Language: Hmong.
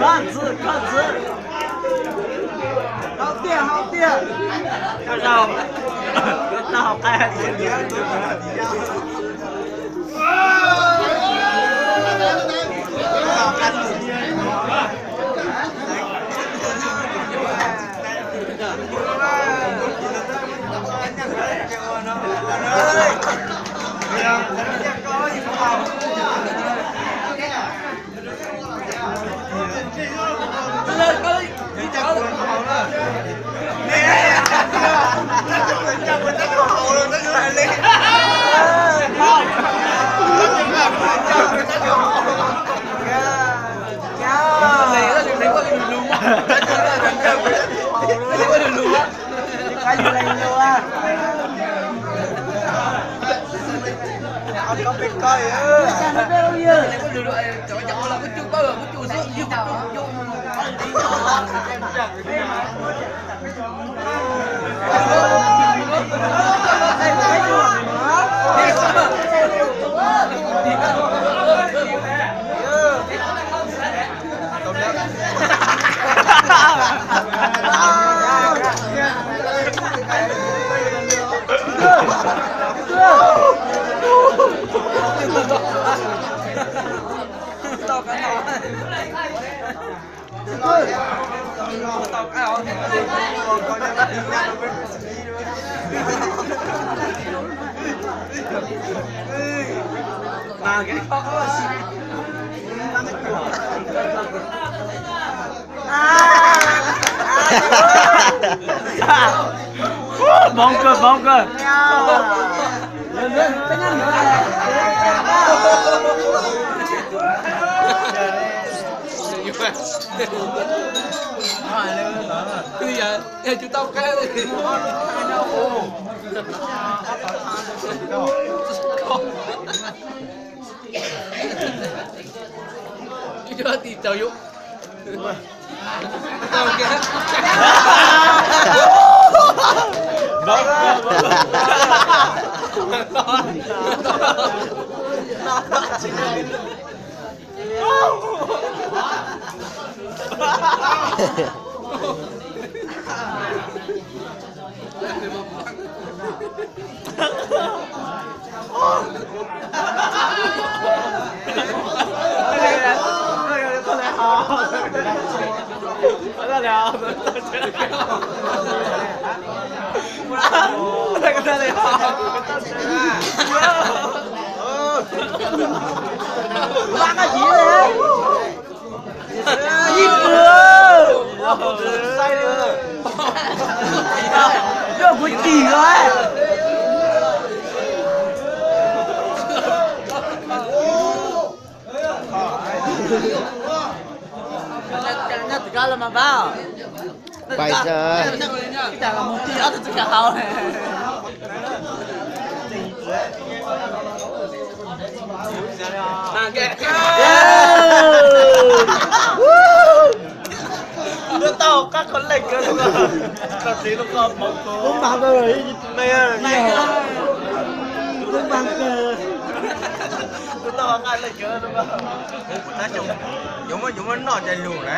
Koj ntxwv, koj ntxwv. Hau tiag, hau tiag. Koj zaum, koj tau hau qab. Bóng cơ, bóng cơ. Ui, yog, yog tsis tau qab li. Ib co tim tau yus. Ib pliag, yog kuv chim los. Nyob tim koj los mas npab. Pais. Lub tau qab qhov leej kawg, tau txiv lub qhov poob. Lub npag kawg, lub npag kawg. Lub tau qab leej kawg. Yuav muab, yuav muab noj cov lus na.